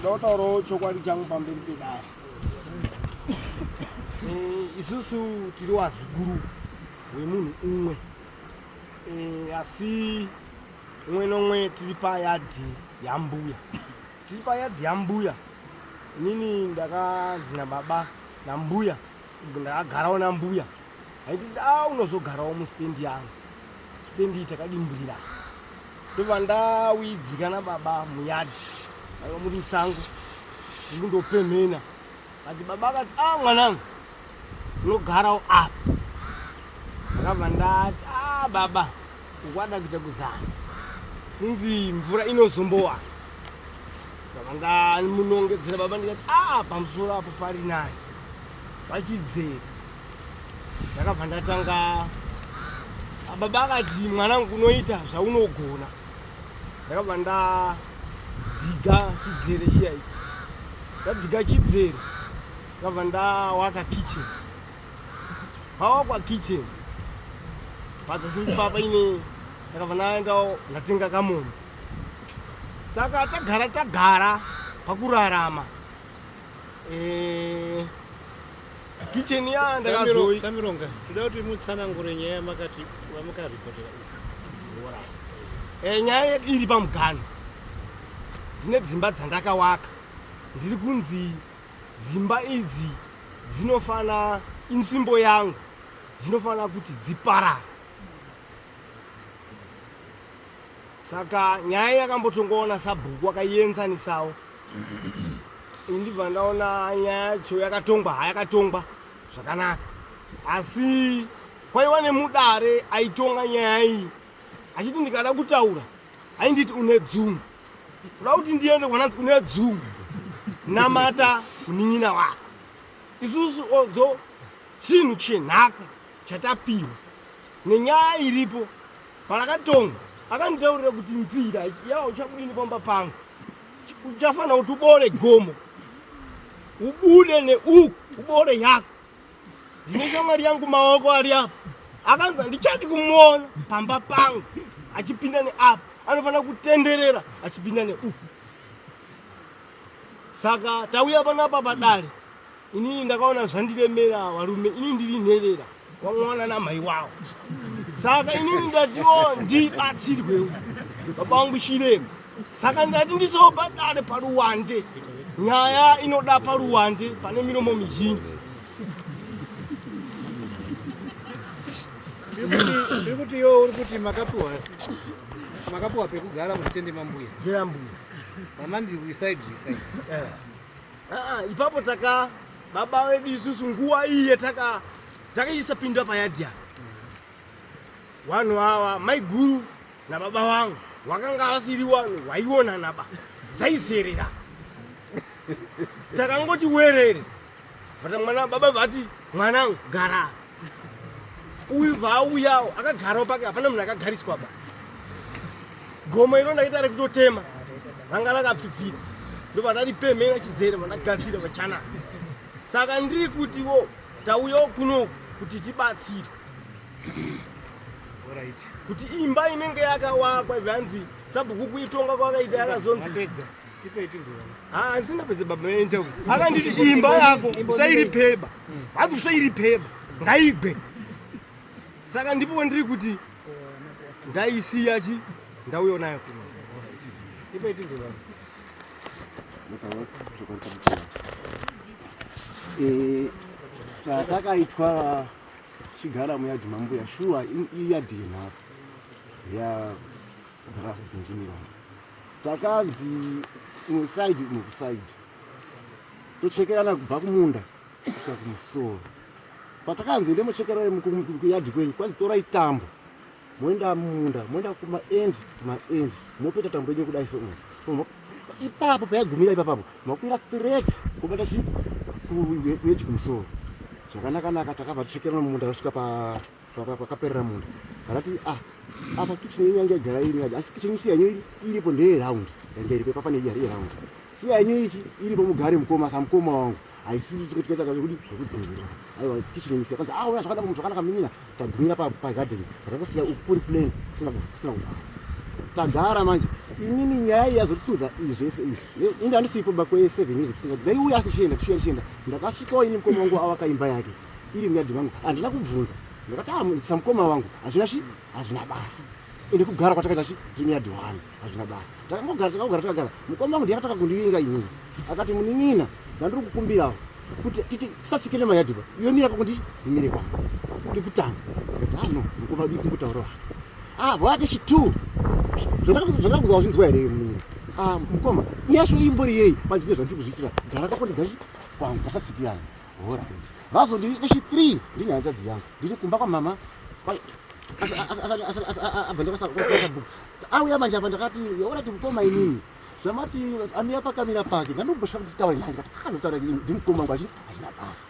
Ndoda kutaurawo chokwadi changu pamberi pedare. Eh, isusu tiri wazukuru wemunhu umwe eh, asi umwe nomwe tiri payadhi yambuya tiri payadhi yambuya inini ndakanzi nababa nambuya ndakagarawo nambuya aititi a ah, unozogarawo mustendi yangu stendi iyi takadimburira ndobva ndawidzika nababa muyadhi vaiva muri musango ndiri kundopemhena but baba akati a ah, mwanangu unogarawo apa ndakabva ndati a ah, baba ukwada kuita kuzana sinzi mvura inozombowana ndabva ndamunongedzera baba ndikati a ah, pamusoro apo pari nani pachidzere ndakabva ndatanga baba akati mwanangu unoita zvaunogona ndakabva ndadhiga chidzere chiya ichi ndadhiga chidzere ndakabva ndawaka kitchen pawakwa kitchen padzasiri paine ndakabva ndaendawo ndatenga kamombe saka tagara tagara pakurarama eh, kitchen ya ndakazoi Samironga toda kuti mutsanangure nyaya yamakati vamukaripotera eh, nyaya yedu iri pamugano ndine dzimba dzandakawaka ndiri kunzi dzimba idzi dzinofana inzvimbo yangu dzinofana kuti dziparare saka nyaya yakambotongoona sabhuku akaienzanisawo ndibva ndaona nyaya yacho yakatongwa hayakatongwa zvakanaka asi kwaiwa nemudare aitonga nyaya iyi achiti ndikada kutaura ainditi une dzungu kuda kuti ndiende kwananzi une dzungu namata munin'ina wako isusu odzo chinhu chenhaka chatapiwa nenyaya iripo Parakatongwa akanditaurira kuti nzira yawa uchabudini pamba pangu uchafanira kuti ubore gomo ubude neuku ubore yako ndine shamwari yangu maoko ari apo akanzi handichadi kumuona pamba pangu achipinda neapo anofanira kutenderera achipinda neuku saka tauya panapa padare Inini ndakaona zvandiremera varume, ini ndiri nherera wamwana namai wawo. Saka inini ndatiwo ndibatsirwewo baba wangu chirema. Saka ndati ndizobhadhare paruwande, nyaya inoda paruwande pane miromo mizhinji. Tiri kuti iwe uri kuti makapiwa makapiwa pekugara musitende mambuya. Ndeyambuya. Mamandi reside reside. Eh. Ah, ipapo taka baba vedu isusu nguva iye taka takaisa pinda payadhi apa vanhu ava maiguru nababa vangu wakanga vasiri vanhu vaionana ba zvaizerera takangoti werere but mwana baba vati mwanangu gara uyu vaauyawo akagarawo pake hapana munhu akagariswa ba gomo iro ndaita rekutotema ranga rakapfipfira ndobva ndaripemhera chidzere vandagadzira vachana saka ndiri kutiwo tauyawo kuno kuti tibatsirwe kuti imba inenge yakawakwa zvanzi sabhuku kuitonga kwakaita yakazonzi handisina pedze baba enda akanditi imba yako usairipeba hanzi usairipeba ngaigwe saka ndipo kwandiri kuti ndaisiya chi ndauya nayo kuno eh, takaitwa chigara muyadhi mambuya shuwa iyadhi yenhaka ya grass engineering takanzi imwe side imwe kuside tochekerana kubva kumunda kusvika kumusoro patakanzi ende mochekerana kuyadhi kwenyu kwanzi torai tambo moenda mumunda moenda kumaend kumaend mopeta tambo yenyu kudai so ipapo payagumira ipapapo makwira straight kubata chi kuyeji kumusoro zvakanakanaka takabva tichekerana mumunda tasvika pa pakaperera munda vakati ah apa kitchen yenyu yanga yagara iri asi kitchen siya yenyu iripo ndeye round yanga iripo ipapa ndeye round siya yenyu ichi iripo mugare mukoma samukoma wangu haisiri chikatika chaka zvekuti zvekudzingira aiwa kitchen yenyu siya kwanzi ah uya zvakanaka zvakanaka minina tagumira pa garden takangosiya uku kuri plain kusina kusina kuvhara. Tagara manje inini nyaya iyi yazotisunza izvi zvese izvi ini handisipo ba kwe 7 years kusunza ndaiuya asi ndichienda ndichiuya ndichienda ndakasvikawo ini mukoma wangu awaka imba yake iri muyadhi mangu handina kubvunza ndakati ah samukoma wangu hazvina chi hazvina basa ende kugara kwatakaita chi tiri muyadhi wani hazvina basa takangogara takangogara takagara mukoma wangu ndiye akatanga kundivinga inini akati munin'ina ndandiri kukumbirawo kuti titi tisatsikire mayadhi ba iwe mira kwako ndimire kwangu ndikutanga ndikati ah no mukoma dii kungotaurawo Ah, vake chitu. Zvandakuzwa wazvinzwa here munhu? Ah, mukoma, nyasho imbori yei? Pandine zvandiri kuzviitira. Gara kwako ndigachi kwangu pasatsikirana. Alright. Vazondivika chi 3 ndine hanzvadzi yangu. Ndiri kumba kwa mama. Abva ndakasabhuku. Auya manje apa ndakati, alright mukoma inini. Zvamati amira pakamira pake. Ndandombosvika kuti taure naye ndikati, ah, ndotaura ndimukoma wangu achi hazvina basa.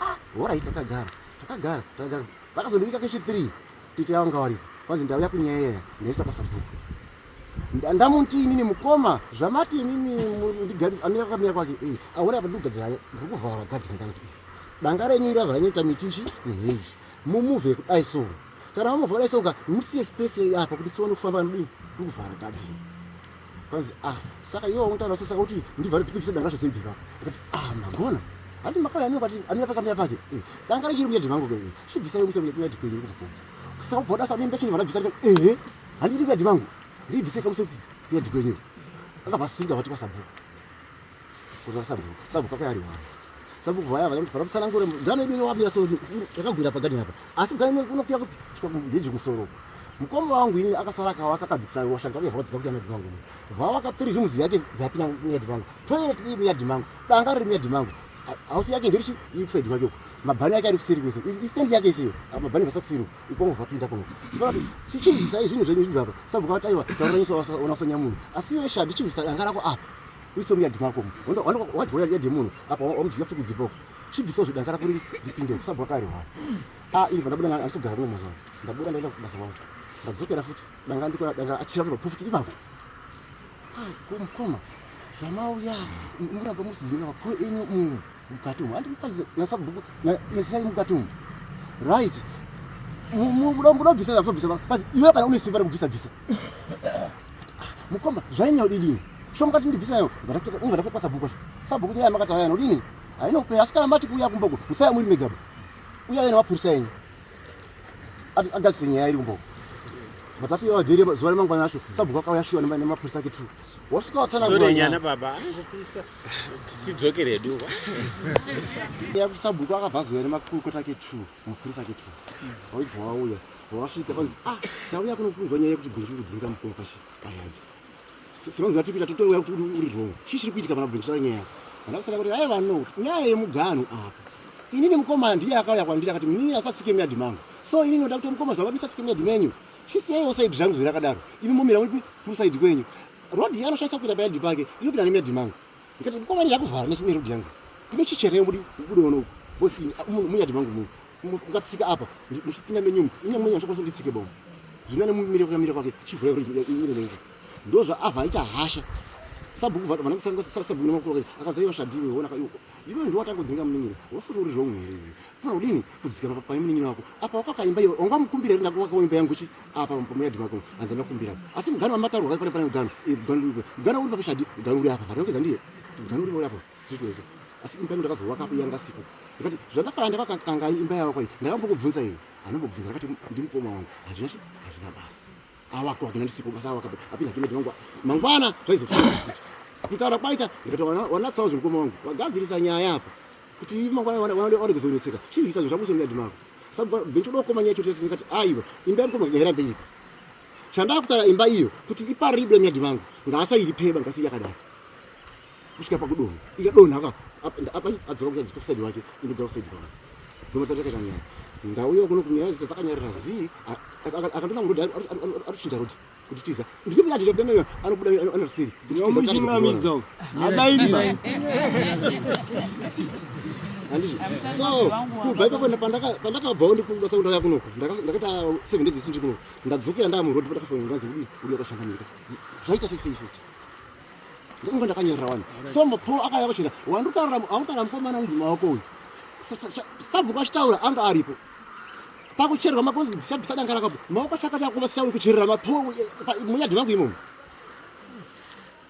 Ah, alright takagara. Takagara, takagara. Vakazondivika kechi 3. Tete vanga varipo kwanzi ndauya kunyaya iya ndaisa kwasabhuku ndamuti inini mukoma zvamati inini amira kwakamira kwake eh aona apa ndikugadzira ndiri kuvhara gadheni kana kuti danga renyu iri rabva ranyoita miti ichi neheji mumuvhe kudai so kana mamuvha kudai so ka musiye space apa kuti tione kufamba ndidini ndikuvhara gadheni kwanzi ah saka iwe unotaura so saka kuti ndivhare ndikubvisa danga racho sei bva ndikati ah magona handi makauya amira pati amira pakamira pake eh danga rechiri muyadhi mangu ke chibvisai muse muyadhi kwenyu kuko saka ubva wadasa mimba chinhu vanabvisa ndikati ehe handiri muyadhi mangu ndibvisai kamuse muyadhi kwenyu akabva asinga vati kwasabhuku kuti vasabhuku sabhuku akauya ari wani sabhuku vaya vaya kuti paramutsanangure gano yedu inovabira so yakagwira pagadheni apa asi gano unokwira kupi kusvika kuheji kumusoro mukoma wangu ini akasara akawaka akadzikisa washanga uye vawadzika kuti anadhi vangu vawaka three rooms yake dzapinda muyadhi vangu toilet iri muyadhi mangu danga riri muyadhi mangu hausi yake ndirichi iri kusaidi kwake uko mabhani ake ari kuseri kwese istendi yake isiyo mabhani vasa kuseri uko ikongo vapinda kuno chichibvisai zvinhu zvenyu zvibva apa sabhuka vati aiwa taura nyisa ona usanyamunhu asi iwe shadi chibvisa danga rako apa uise muyadhi mako wadya yadhi yemunhu apa wamudya futi kudzipa uko chibvisawo zvedanga rako ripinde sabhuka kari hwani ah ini pandabuda andisogara kuno mazuva ndabuda ndaenda kubasa kwangu ndadzokera futi danga ndikona danga achira kuti futi ipapo ah mukoma zvamauya muramba musidzinga vakuru enyu mu mukati umu andimukadzi nasabhuku nasai mukati umu right munobvisa zobvisa but iwe kana une simba rekubvisa bvisa mukoma zvainyaya udidini sho mukati ndibvisa nayo inga ndatopa sabhuku sabhuku nyaya makataura yana udini haina kupera asi kana mati kuuya kumboko musaya muri megaba uyai nemapurisa enyu agadzise nyaya iri kumboko vatapiwa vadhiri zuva remangwana racho sabhuku akauya shuwa nemapurisa ake two wasvika watsanangura nyana baba tidzokere hedu yakuti sabhuku akabva zuva remakurukota ake two mapurisa ake two waibva wauya wasvika panzi ah tauya kuno kunzwa nyaya yekuti bhinji kudzinga mukoma pachi payadhi sinonzi vatiri kuita totouya kuti uri wrong chii chiri kuitika pana bhinji nyaya yako vandakusana kuti aiva no nyaya yemuganhu apa inini mukoma ndiye akauya kwandiri akati munini asasike muyadhi mangu so inini ndoda kuti mukoma zvavati sasike muyadhi menyu chisiyaiwo saidi zvangu zvirakadaro imi momira muripi kusaidi kwenyu road yanoshandisa kuita payadhi pake inopinda nemuyadhi mangu ndikati mukoma ndakuvhara neroad yangu tinochichereyo muri ubude uno bosi muyadhi mangu muno ungatsika apa muchipinda menyu umu mwenyu achakwanisa kunditsike bomo zvino nemumire kwakamira kwake chivhura iro nengu ndozvaabva aita hasha sabhuku vana sabhuku nemakuru ake akabva iwa shadii weona ka iwe ndiwo watanga kudzinga munin'ina wosoti uri wrong here iwe fana kudini kudzika pane munin'ina wako apa wakakaimba iwe wangamukumbira here ndakuvakawo imba yangu chi apa pamuyadhi wako hanzi ndakumbira asi mugano wamataurwa pane pane mugano mugano uri pakushadi mugano uri apa varongedza ndiye mugano uri apa sitweze asi imba yangu ndakazovaka apo yanga sipo ndikati zvandafara ndakakanga imba yavo kwai ndakambokubvunza iwe anombobvunza ndakati ndimukoma wangu hazvina chi hazvina basa awako hakina ndisipo basa awaka apinda kine mangwana mangwana zvaizofika futi kutaura kwaita ndikati wanatsawo zvemukoma wangu wagadzirisa nyaya apa kuti mangwana wade kuzonetseka chii zvisazvo zvabuse muyadhi mako saka bvenchoda kukoma nyaya chotese ndikati aiwa imba yamukoma ngairambe iripo chandakutaura imba iyo kuti iparibwe muyadhi mangu ngaasairipeba ngasiye yakadaro kusvika pakudonha ikadonha ka apa adzoka kusaidi wake inogara kusaidi kwake ndomatata kaita nyaya ndauya kuno kunyaya dzakanyarara zii akandona murodi arichinja rodi kuti tiza ndiri muyadhi chakudemeyo anobuda anosiri Yomuchingamidza adairi handizvo so kubva ipapo pandakabvawo ndikubasa kundauya kunoku ndakaita seven days isindiri kunoku ndadzokera ndaa murodi pandakafonera ndanzi kudii udiwa kwashangamika zvaita sei sei futi ndakanga ndakanyarara wani so mapo akauya kuchena wandikutaurira autaura mukomana unzi maoko uyu sabhuku achitaura anga aripo Pakucherwa makonzi bvisa danga rakapo. Maoko chakati akuvasira kucherera mapo muyadhi vangu imomo.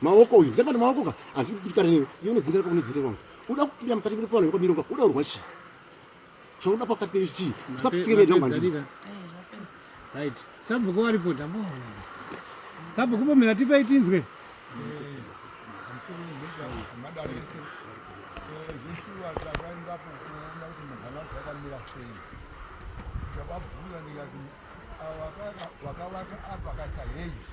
Maoko uyu ndapanda maoko ka handikudikana newe. Iwe une dzinza rako une dzinza rangu. Uda kupinda mukati medu pano kwamironga uda urwa chii? Chauda pakati pedu chii? Usapitsike medu wangu handidi. Right. Sabhuku varipo tamboona. Sabhuku bomera tipei tinzwe. Zveshuwa takaendapo kuona kuti mugana wacho wakamira sei. Ndakabvunza ndikati ava vakavaka apa akaita heji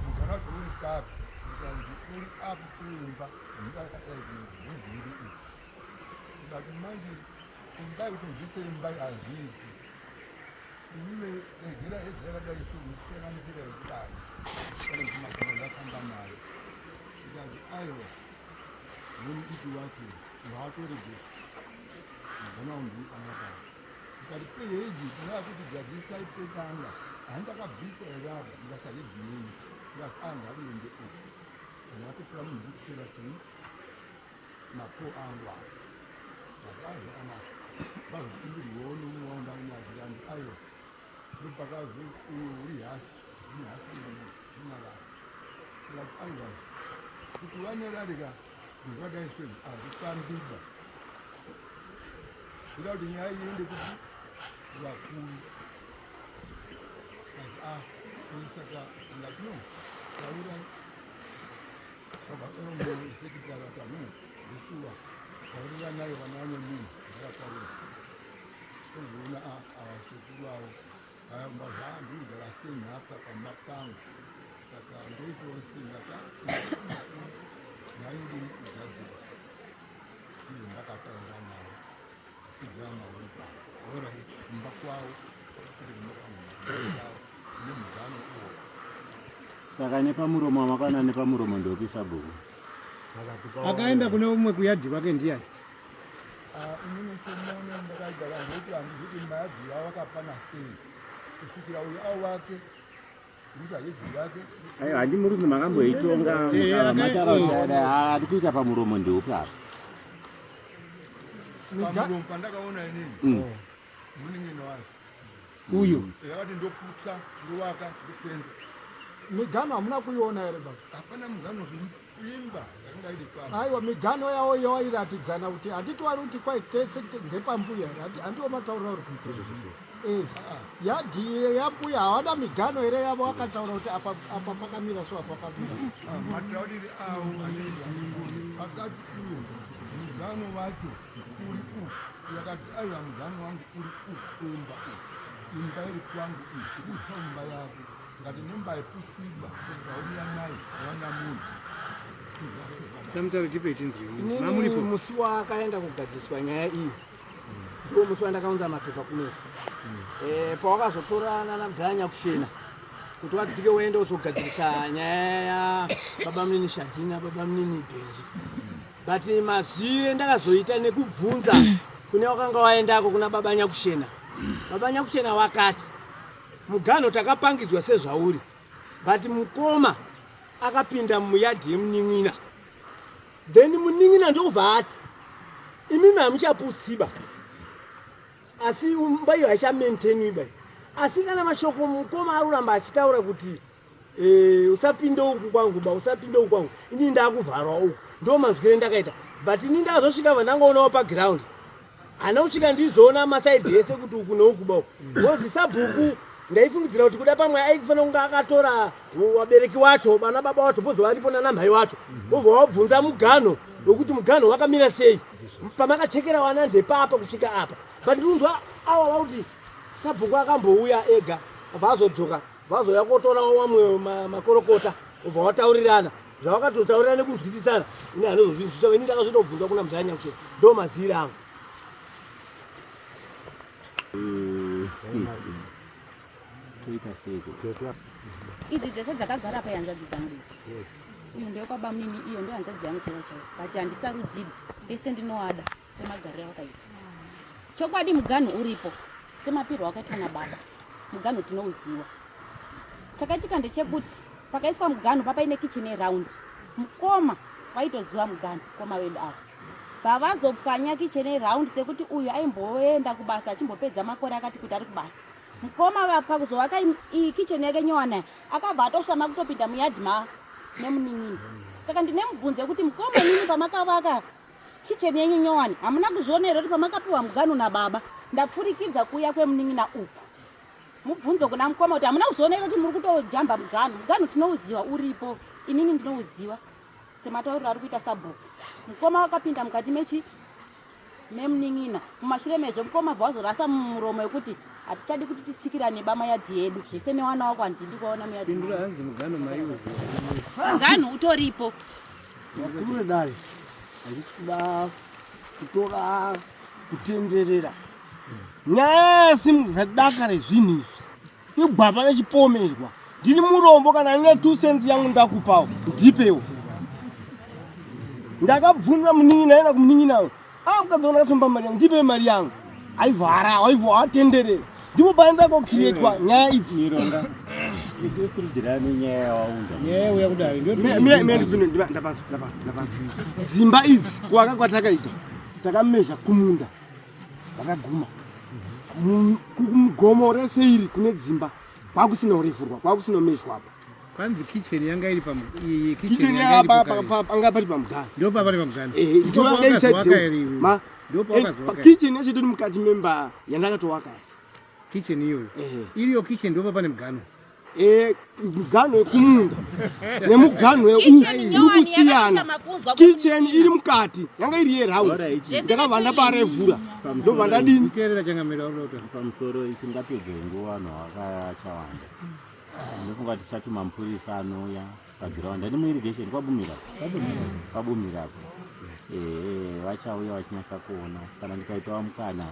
mugana wacho uri papi ndikanzi uri apo kuimba ndikakadai kunzviri iyi ndikati manje imba kuti ndise imba hazviiti Inini regera heji yakadai so muchisanganisira yekudai kana kuti magama ndafamba nayo ndikati aiwa nemudiki wacho ngaatoregesa magama angu anaka ndikati peheji kana kuti gadzisai petanga handakabvisa here apa ndikati heji yenyu ndikati a ngariende uku ndakatotora munhu kuchera chii mapo angu aya ndati a zvakanaka vazokumbirwawo nomumwe wangu ndainaye zvikanzi aiwa ndopakazi uyu uri hasi ini hasi ndinyarara ndikati aiwa kuti vanyararika zvakadai sezvi hazvifambiba kuda kuti nyaya iende kuti vakuru kati a ah, saka ndati no taurai Tauriranai vana vane munhu zvakataura tozoona ava sekuru avo ndikugara senhaka pamba pangu saka ndoitawo senhaka nhainodini kugadzira izvo ndakataura navo igara navo ipapo kumba kwavo kuti kumba kwangu nemugano uwo Saka nepamuromo wamakana nepamuromo ndopi sabhuku? Akaenda kune umwe kuyadhi kwake ndiyani? Ah, inini somuone ndakaigara ndoti handiziti mayadhi yavo akapana sei kusvikira uyo awake kuita yedhi yake. Aiwa handi murume makamboitonga mukava mataura kuti adi kuita pamuromo ndeupi apa? Pamuromo pandakaona inini munin'ina wake uyu yakati ndoputsa ndovaka ndofenza migano hamuna kuiona here baba hapana mugano imba yakanga iri pano aiwa migano yavo yawairatidzana kuti handiti wari kuti kwai tese ndepambuya here handiwo mataurira uri kuita eh, yadhi yambuya hawana migano here yavo akataura kuti apa apa pakamira so apa pakamira ah, mataurire avo akati uyo mugano wacho uri uku yakati aiwa mugano wangu uri uku kuimba uku imba iri kwangu iyi ikuisa imba yako ngati nemba yekusiba kauya nayo wana munhu Samutaro tipe tinzwi. Mamulipo. Musi wakaenda kugadziswa nyaya iyi. Ndiwo musi wandakaunza mapepa kuno. Eh pawakazotora nana mudhara Nyakushena kuti wadzike uende uzogadzirisa nyaya ya baba munini Shadina baba munini Benji. But mazire ndakazoita nekubvunza kune wakanga waendako kuna baba Nyakushena. Baba Nyakushena wakati muganho takapangidzwa sezvauri but mukoma akapinda muyadhi yemunin'ina then munin'ina ndokubva ati imimi hamuchaputsiba asi imba iyo haichamaintainwiba asi kana mashoko mukoma ari kuramba achitaura kuti Eh, usapinde uku kwangu ba usapinde uku kwangu ini ndakuvharwa uku ndo manzwire ndakaita but ini ndazosvika vandangoonawo paground hana kusvika ndizoona masaidi ese kuti uku neuku ba uku bcause sabhuku ndaifungidzira kuti kuda pamwe aikufanira kunge akatora wabereki wacho vana baba wacho bcause varipo nana mhai wacho vobva wabvunza muganho wekuti muganho wakamira sei pamakachekera wana ndepapa kusvika apa but ndinonzwa awa vakuti sabhuku akambouya ega abva azodzoka vazouya kotora wamwe makorokota ubva wataurirana zvavakatotaurirana nekunzwisisana ini handozozvinzwisisa ini ndakazotobvunza kuna muzaya nyakuchera ndo maziviro angu Idzi dzese dzakagara apa ihanzvadzi dzangu idzi. Uyu ndewekwabamnini iyo ndohanzvadzi yangu chaiyo chaiyo but handisarudzibi vese ndinoada semagariro avakaita. Chokwadi muganhu uripo semapirwo akaitwa nababa muganhu tinouziwa. Chakaitika ndechekuti pakaiswa muganhu papaine kitchen yeround mukoma vaitoziva muganhu mukoma wedu ava. Pavazopwanya kicheni round sekuti uyu aimboenda kubasa achimbopedza makore akati kuti ari kubasa. Mukoma pakuzovaka iyi kicheni yake nyowana akabva atoshama kutopinda muyadhi ma nemunin'ina. Saka ndine mubvunzo yekuti mukoma inini pamakavaka kicheni yenyu nyowani hamuna kuzviona here kuti pamakapiwa muganhu nababa ndapfurikidza kuuya kwemunin'ina uku. Mubvunzo kuna mukoma kuti hamuna kuzviona here kuti muri kutojamba muganhu. Muganhu tinouziva uripo inini ndinouziva. Sematauriro ari kuita sabhuku, mukoma wakapinda mukati mechi memunin'ina. Mumashure mezvo mukoma bva wazorasa muromo wekuti hatichadi kuti titsikirane ba mayadhi yedu zvese newana wako handidi kuvaona muyadhi. Pindura hanzi mugano maiuziva. Mugano utoripo. Vakuru vedare handisi kuda kutora kutenderera nyaya yasimudza daka rezvinhu izvi Igwapa rechipomerwa. Ndini murombo kana ndine 2 cents yangu ndakupawo. Ndipewo. Ndakabvunza munin'ina aenda kumunin'ina uyu. Ah mukadzi wangu akasomba mari yangu, ndipe mari yangu. Aivhara, aivha atenderera. Ndipo paenda kokreatwa nyaya idzi. Mironga. Isusu tiri kudhirana nenyaya yawaunza. Nyaya yauya kudai ndio Mira mira mira ndipinde ndapanzwa ndapanzwa ndapanzwa. Dzimba idzi kuwaka kwatakaita takamezha kumunda. Vakaguma mugomo rese iri kune dzimba kwakusina kurevhurwa kwakusina mezhwa apa. Kwanzi kitchen yanga iri pa iyi kitchen yanga anga pari pamugano. Ndipo pari pamugano. Eh ndipo yanga iri ma ndipo pakazovaka. Kitchen yacho itori mukati memba yandakatowaka. Kitchen iyoyo. Iriyo kitchen ndipo pane mugano. Eh, muganho wekumunda nemuganho uri kusiyana. Kitchen iri mukati yanga iri yeround, ndakabva ndaparevhura ndobva ndadini. Pamusoro isingapedze nguva vanhu vakachawanda ndofunga tichatuma mupurisa anouya paground ani muirrigation kwabumira kwabumirapo ehe vachauya vachinatsa kuona kana ndikaitawo mukana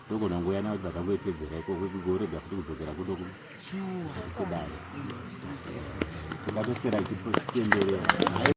ndogona nguya nayo kuti vakangoipedzera ikoko kugorega futi kudzokera kuno kudai tingatoswera tichitenderera.